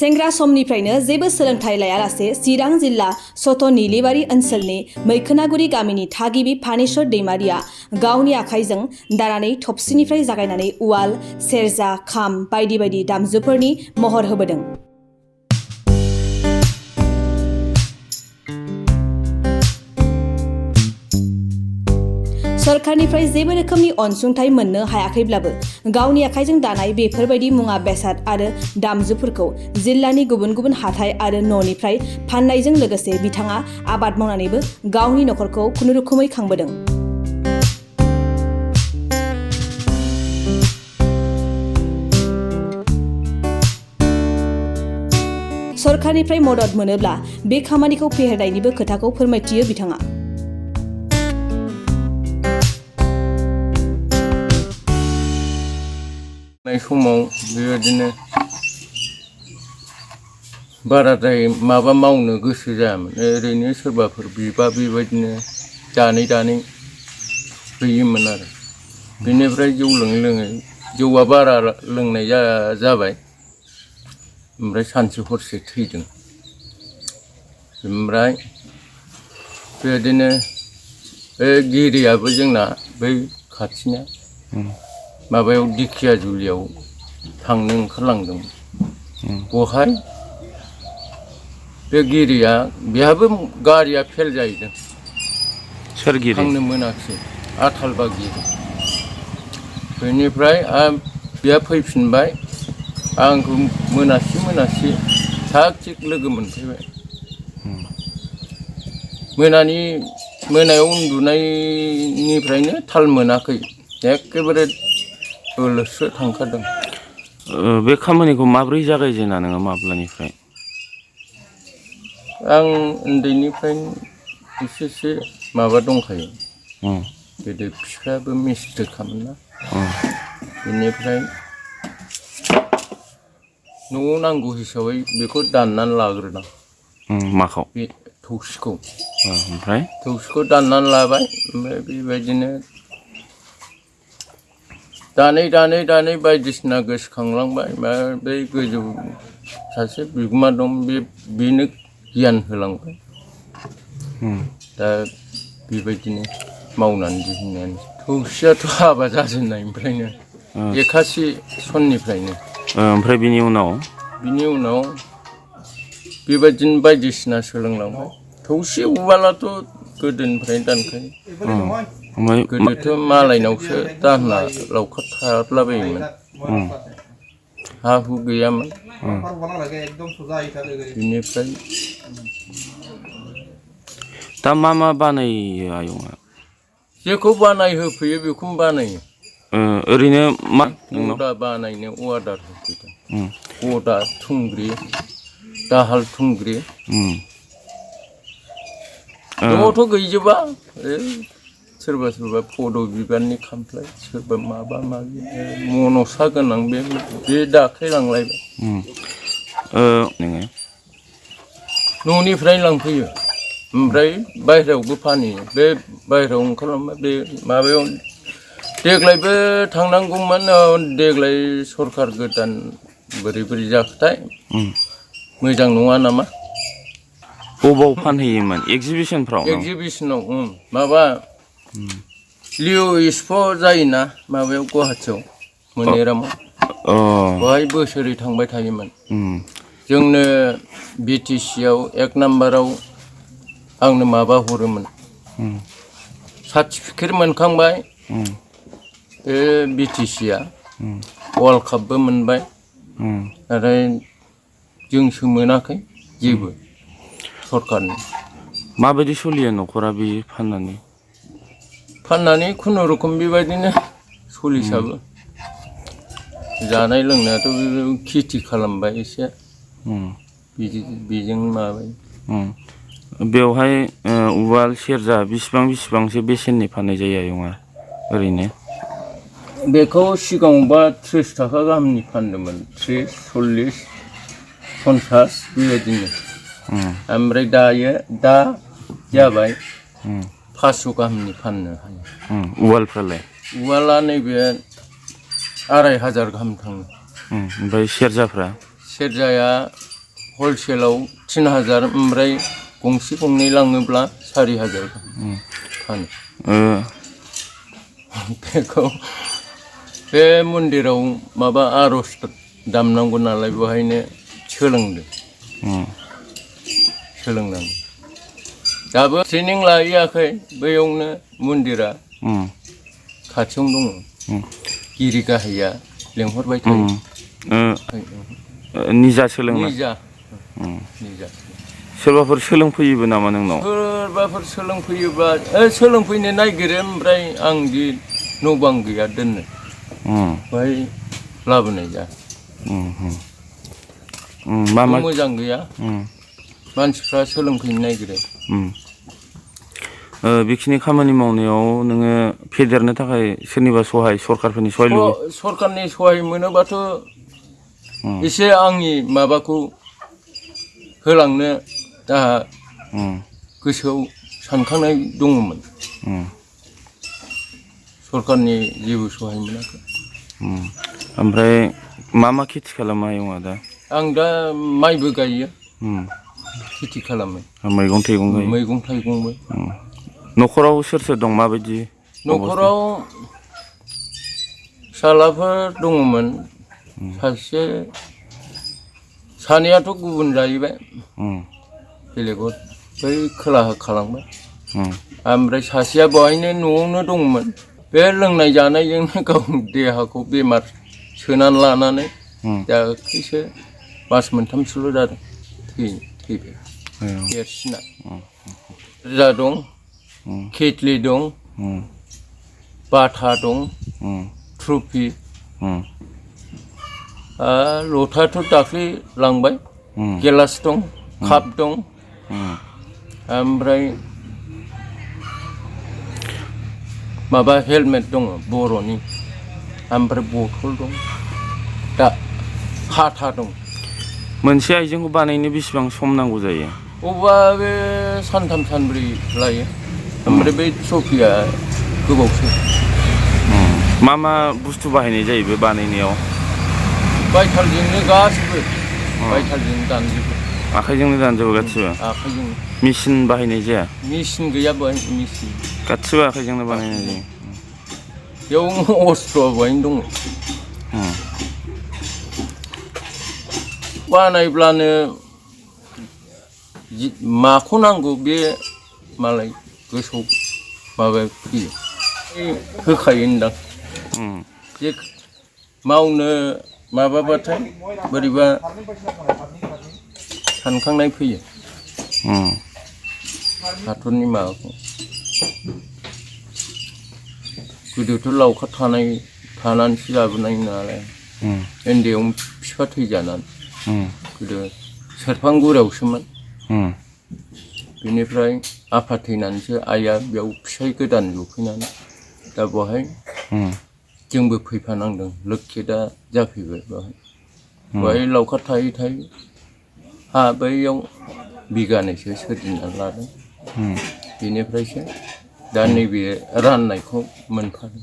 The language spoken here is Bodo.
सेंग्रा समनिफ्रायनो जेबो सोलोंथाइ लायालासे चिरां जिल्ला सथ निलिबारि ओनसोलनि मैखोनागुरि गामिनि थागिबि फानेश्वर दैमारिया गावनि आखाइजों दानानै थबसिनिफ्राय जागायनानै उवाल, सेरजा, खाम बायदि बायदि दामजुफोरनि महर होबोदों। सरकारनिफ्राय जेबो रोखोमनि अनसुंथाइ मोननो हायाखैब्लाबो गावनि आखाइजों दानाय बेफोरबायदि मुवा बेसाद आरो दामजुफोरखौ जिल्लानि गुबुन गुबुन हाथाइ आरो न'निफ्राय फाननायजों लोगोसे बिथाङा आबाद मावनानैबो गावनि नखरखौ खुनुरुखुमै खांबोदों। सरकारनिफ्राय मदद मोनोब्ला बे खामानिखौ फेहेरनायनिबो खोथाखौ फोरमायथियो बिथाङा। समाव बेबायदिनो बाराद्राय माबा मावनो गोसो जायामोन, ओरैनो सोरबाफोर बिबा बेबायदिनो दानै होयोमोन आरो। बेनिफ्राय जौ लोङै जौआ बारा लोंनाय जाबाय, ओमफ्राय सानसे हरसे थैदों। ओमफ्राय बेबायदिनो बे गिरियाबो जोंना बै खाथिना माबायाव दिखिया जुलियाव थांनो ओंखारलांदोंमोन। बहाय बे गिरिया बेहाबो गारिया फेल जाहैदों, थांनो मोनाखिसै, आथालबा गिरि। बेनिफ्राय बेहा फैफिनबाय, आंखौ मोनासि थाग थिग लोगो मोनफैबाय। मोनायाव उन्दुनायनिफ्रायनो थाल मोनाखै, एखेबारे बोलोस्रो थांखादों। बे खामानिखौ माब्रै जागायजेना नोङो, माब्लानिफ्राय? आं उन्दैनिफ्रायनो एसे माबा दंखायो। गोदो बिफायाबो मिस्ट्रिखामोन ना। बेनिफ्राय न'आव नांगौ हिसाबै बेखौ दाननानै लाग्रोदां। माखौ? बे थौसिखौ। ओमफ्राय? थौसिखौ दाननानै लाबाय, ओमफ्राय बेबायदिनो दानै बायदिसिना गोसोखांलांबाय। बै गोजौ सासे बिगुमा दं, बेनो गियान होलांबाय। दा बेबायदिनो मावनानै दिहुननायानो। थौसियाथ' हाबा जाजेननायनिफ्रायनो 81 सननिफ्रायनो। ओमफ्राय बिनि उनाव बेबायदिनो बायदिसिना सोलोंलांबाय। थौसि उवालाथ' गोदोनिफ्रायनो दानखायो। गोदोथ' मालायनावसो दाहोना लावखार थालाबायोमोन, हा हु गैयामोन। बेनिफ्राय दा मा बानायो आयंआ? जेखौ बानायहोफैयो बेखौनो बानायो। ओरैनो मा अदा बानायनो अर्डार होफैदों। अदा, थुंग्रि, दाहाल थुंग्रि। न'आवथ' गैजोबा, सोरबा फद' बिबारनि खामफ्लाय, सोरबा माबा माबि मनसा गोनां बे दाख्लैलांलायबाय। न'निफ्रायनो लांफैयो, ओमफ्राय बायह्रायावबो फानहैयो। बे बायह्रायाव ओंखारलांबाय, बे माबायाव देग्लायबो थांनांगौमोन। देग्लाय सरखार गोदान बोरै जाखोथाय, मोजां नङा नामा। बबाव फानहैयोमोन? एगजिबिसनफ्राव? एगजिबिसनाव, माबा लिअ' एक्सप' जायोना माबायाव गुवाहाटियाव, मनेरामाव। बेवहाय बोसोरै थांबाय थायोमोन। जोंनो BTC आव 1 नाम्बाराव आंनो माबा हरोमोन, सार्टिफिकेट मोनखांबाय। बे BTC आ वर्ल्ड कापबो मोनबाय, नाथाय जोंसो मोनाखै जेबो सरकारनि। माबायदि सोलियो न'खरा बे फाननानै? खुनुरुखुम बेबायदिनो सोलिसाबो। जानाय लोंनायाथ' खेथि खालामबाय एसे, बेजों माबायो। बेवहाय उवाल, सेरजा बेसेबांसो बेसेननि फाननाय जायो आयंआ ओरैनो? बेखौ सिगाङावबा 30 थाखा गाहामनि फानदोंमोन, 30, 40, 50 बेबायदिनो। ओमफ्राय दा जाबाय 500 गाहामनि फाननो हायो। उवालफ्रालाय? उवाला नैबे 2500 गाहाम थाङो। ओमफ्राय सेरजाफ्रा? सेरजाया हलसेलाव 3000 ओमफ्राय गंसे गंनै लाङोब्ला 4000 फानो बेखौ बे मन्दिराव माबा आर'ज दामनांगौ नालाय बेवहायनो सोलोंदों सोलोंनांगौ दाबो ट्रेनिं लाहैयाखै बैयावनो मन्दिरा खाथियावनो दङ गिरि गाहाया लेंहरबाय थायो निजा सोलोंना निजा सोरबाफोर सोलोंफैयोबो नामा नोंनाव सोरबाफोर सोलोंफैयोबा सोलोंफैनो नागिरो ओमफ्राय आं दि न' बां गैया दोननो बाहाय लाबोनाय जा मा मा मोजां गैया मानसिफ्रा सोलोंफैनो नागिरो बेखिनि खामानि मावनायाव नोङो फेदेरनो थाखाय सोरनिबा सहाय सरकारफोरनि सहाय लुबैयो सरकारनि सहाय मोनोबाथ' एसे आंनि माबाखौ होलांनो आंहा गोसोआव सानखांनाय दङमोन सरकारनि जेबो सहाय मोनाखै ओमफ्राय मा खेथि खालामो आयंआ दा आं दा माइबो गायो खेथि खालामो मैगं थाइगं गायो मैगं थाइगंबो न'खराव सोर सोर दं माबायदि न'खराव फिसालाफोर दङमोन सानैयाथ' गुबुन जाहैबाय बेलेगाव बै खोलाहा खालामबाय ओमफ्राय सासेया बेवहायनो न'आवनो दंमोन बे लोंनाय जानायजोंनो गावनि देहाखौ बेमार सोनानै लानानै दाख्लैसो मास मोनथामसोल' जादों थैबाय देरसिना जा दं केटलि दं बाथा दं ट्रफि लथायाथ' दाख्लै लांबाय गिलास दं काप दं ओमफ्राय माबा हेलमेट दङ बर'नि ओमफ्राय बथल दं दा हाथा दं मोनसे आइजेंखौ बानायनो बेसेबां सम नांगौ जायो अबा बे सानथाम सानब्रै लायो ओमफ्राय बै ट्रफिया गोबावसो मा बुस्थु बाहायनाय जायो बे बानायनायाव बायथालजोंनो गासिबो बायथालजोंनो दानजोबो आखाइजोंनो दानजोबो गासिबो आखाइजों मेचिन बाहायनाय जाया मेचिन गैया बेवहाय मेचिन गासिबो आखाइजोंनो बानायनाय जायो बेयाव अस्त्र'आ बेवहायनो दङ बानायब्लानो माखौ नांगौ बे मालाय गोसोआव माबा फैयो होखायो होनदां जे मावनो माबाबाथाय बोरैबा सानखांनाय फैयो हाथरनि माबाखौ गोदोथ' लावखार थानानैसो जाबोनाय नालाय उन्दैयाव बिफा थैजानानै गोदो सेरफांगुरियावसोमोन बेनिफ्राय आफा थैनानैसो आइया बेयाव फिसाइ गोदान लुफैनानै दा बेवहाय जोंबो फैफानांदों लोक्षि दा जाफैबाय बेवहाय लावखार थायै थायै हा बैयाव बिगानैसो सोरजिनानै लादों बेनिफ्रायसो दा नैबे राननायखौ मोनफादों